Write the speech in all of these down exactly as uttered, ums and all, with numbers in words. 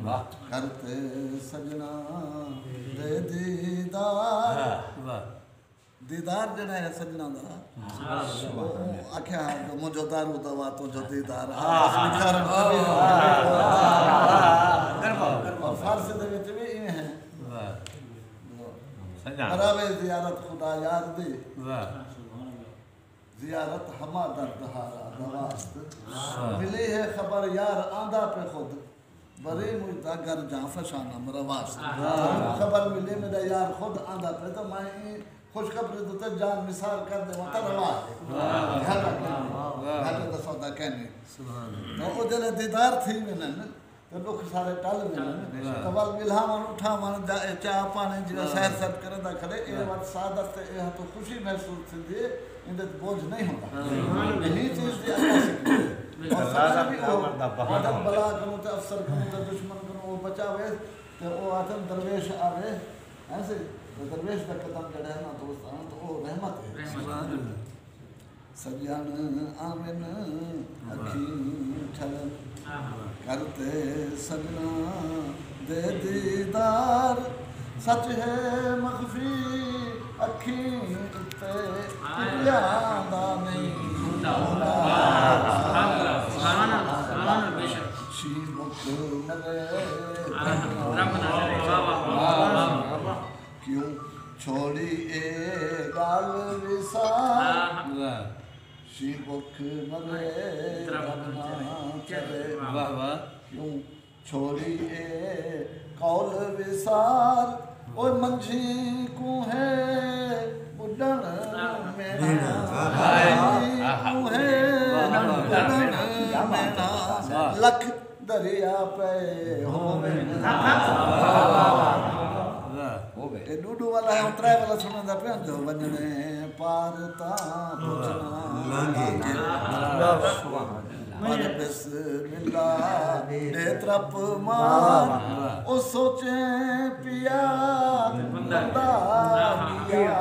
کر تے سڄݨاں دے دیدار۔ واہ۔ دیدار جیڑھا ہے سڄݨاں دا، او آکھیا ہے جو منجھو دارو دوا توں جو دیدار۔ ہاں، بس لکھا رکھا بھی ہے۔ اور فارسی دے وچ بھی ایویں ہے۔ براوے زیارت خدا یار دی، زیارت ہما درد ہارا دواست۔ ملی ہے خبر یار آندا پہ خود، بری مجھ دا گر جاں فشانم رواست۔ خبر ملی میرا یار خود آندا پہ، تو میں ایں خوشخبری دے تے جان نثار کر ݙیواں تاں روا ہے۔ گھاٹا کائنی، گھاٹے دا سودا کائنی۔ تو او جلے دیدار تھی ویندن تے ݙکھ سارے ٹل ویندن۔ تو ول ٻلہاوݨ اٹھاوݨ دا اے چاہ پاݨی جیڑھا سیر سٹ کریندا کھڑے، اے وت سعادت تے اے ہتھوں خوشی محسوس تھیندی ہے، ایندے تے بوجھ نہیں ہوندا۔ یہی چیز دی عکاسی کیتی۔ اور سمجھ بھی ہو، عادت بلا کنوں تے افسر کنوں تے دشمن کنوں او بچاوے تے او آتن درویش آوے، ہیں سی؟ تے درویش دا قدم جیڑھا ہے نا دوستان، تو او رحمت ہے۔ سبحان اللہ۔ سڄݨ آون اکھیں ٹھلن، کر تے سڄݨاں دے دیدار۔ سچ ہے مخفی اکھیں اتے ٹکیاں دا نہیں ہوندا۔ شی بک مرے کیوں چھوڑی اے ڳالھ وسال۔ شی بک مرے رب نہ کرے۔ کیوں چھوڑی اے قول وسال۔ او منجھی کوں ہے ٻݙݨ میݨا، منجھی کوں ہے ٻݙݨ میݨا۔ لکھ دریا پئے ہوون۔ اے ݙو ݙو والا ہے، ہݨ ترائے والا سݨیندا پیاں جو ونڄݨے پار تاں پچھݨا لانگھے۔ پر بسم اللہ ݙے ترپ مار، او سوچیں پیا بندہ ڳیا،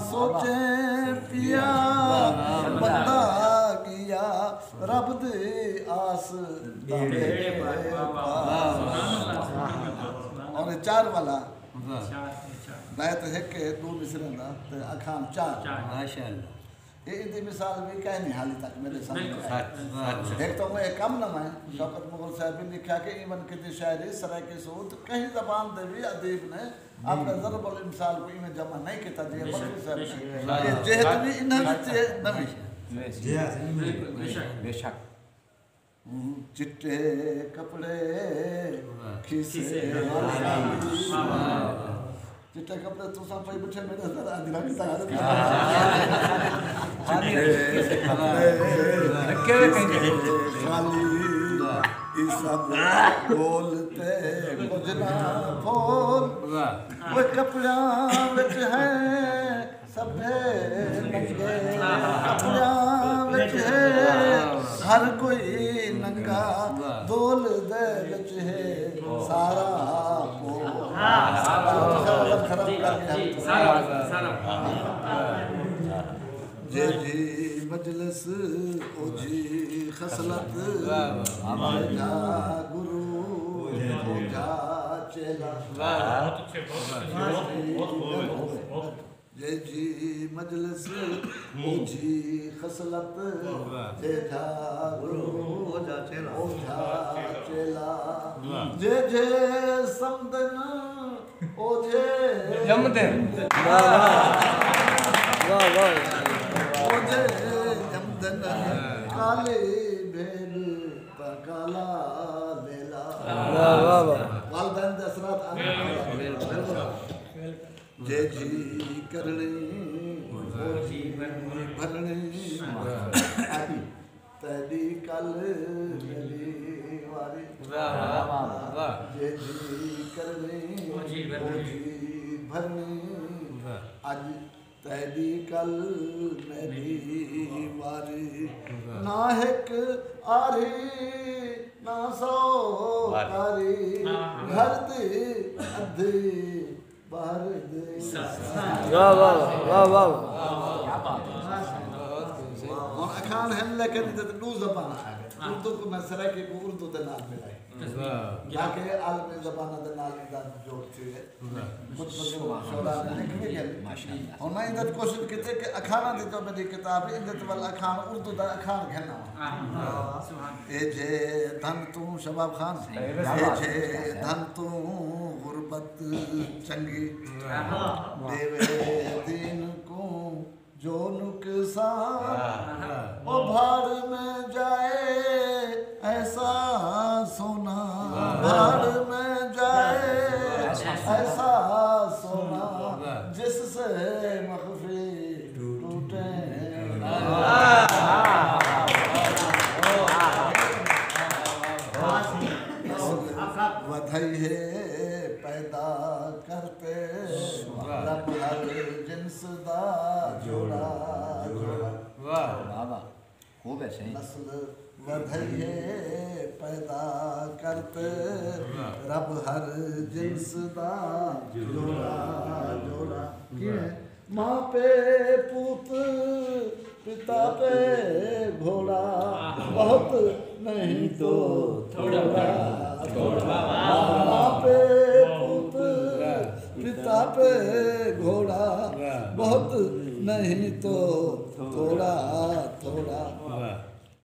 سوچیں پیا بندہ ڳیا۔ رب دی آس دا بیڑے پار۔ اور اے چار والا بیت ہک ہے، ݙو مصرعیں دا تے اکھاݨ چار۔ ماشاءاللہ۔ اے ایندی مثال بھی کائنی حالی تک میݙے سامݨے۔ ہک تو میں کم نہ میں شوکت مغل صاحب بھی لکھیا کہ ایون کیتی شاعری سرائیکی سعود کہیں زبان دے بھی ادیب نے اپݨے ضرب الامثال کوں ایویں جمع نہیں کیتا جیویں مخلوق صاحب نے۔ اے جہت وی انہاں وچ ہے نویں۔ بے شک۔ چٹے کپڑے کھیسے والی۔ چٹے کپڑے تساں پائی ٻٹھے میݙے سر اڄ رنگ تاں ہر۔ خالی اے سب ڳول تے کجھ نہ پھول۔ واہ۔ او کپڑیاں وچ ہیں سبھے ننگے، کپڑیاں وچ ہے ہر کوئی ننگا، دول دے وچ ہے سارا پو۔ جیجھی مجلس اوجھی خصلت، جیجھا گرو اوجھا چیلا۔ جیجھی مجلس اوجھی خصلت، جیجھا گرو اوجھا چیلا۔ جیجھے سمدن اوجھے ڄمدن۔ واہ واہ۔ اوجھے ڄمدن۔ کالی بھیݙ تاں کالا لیلا۔ واہ واہ واہ۔ والدین دے اثرات آندے۔ جیجھی کرݨی اوجھی بھرݨی۔ تیݙی کل میݙی واری۔ واہ، واہ، واہ۔ جیجھی کرݨی اوجھی بھرݨی۔ اوجھی بھرݨی۔ واہ۔ اڄ تیݙی کل میݙی واری۔ واہ۔ نہ ہک آری، نہ سو واری۔ آری۔ گھر دی ادھی ٻاہر دے۔ واہ، واہ، واہ، واہ، واہ۔ ہݨ اکھاݨ ہن، لیکن ایندے تے ݙو زباناں آ ڳئن۔ اردو کوں میں سرائیکی کوں اردو دے نال ملائی، تاکہ عالمی زباناں دے نال ایندا جوڑ تھیوے۔ کجھ بزرگ شعراء نے لکھ وی ڳئن۔ ہݨ میں ایندے تے کوشش کیتی کہ اکھاݨاں دی جو میݙی کتاب ہے، ایندے تے ول اکھاݨ اردو دا اکھاݨ گھن آواں۔ ایجھے دھن توں، شباب خان، ایجھے دھن توں غربت چنڳی، ݙیوے دین کوں جو نقصان۔ او بھاڑ میں جائے ایسا سونا، بھاڑ میں جائے ایسا سونا، جس سے مخفی ٹوٹے۔ ودھئی ہے پیدا کرتے رب ہر جنس دا جوڑا، جوڑا۔ واہ واہ، خوب ہے سائیں۔ نسل ودھئی ہے پیدا کرتے رب ہر جنس دا جوڑا، جوڑا۔ کیویں؟ ماں پے پوت، پتا پے گھوڑا، بہت نہیں تو تھوڑا، تھوڑا۔ ماں پے پوت، پتا پے گھوڑا، بہت نہیں تو تھوڑا، تھوڑا۔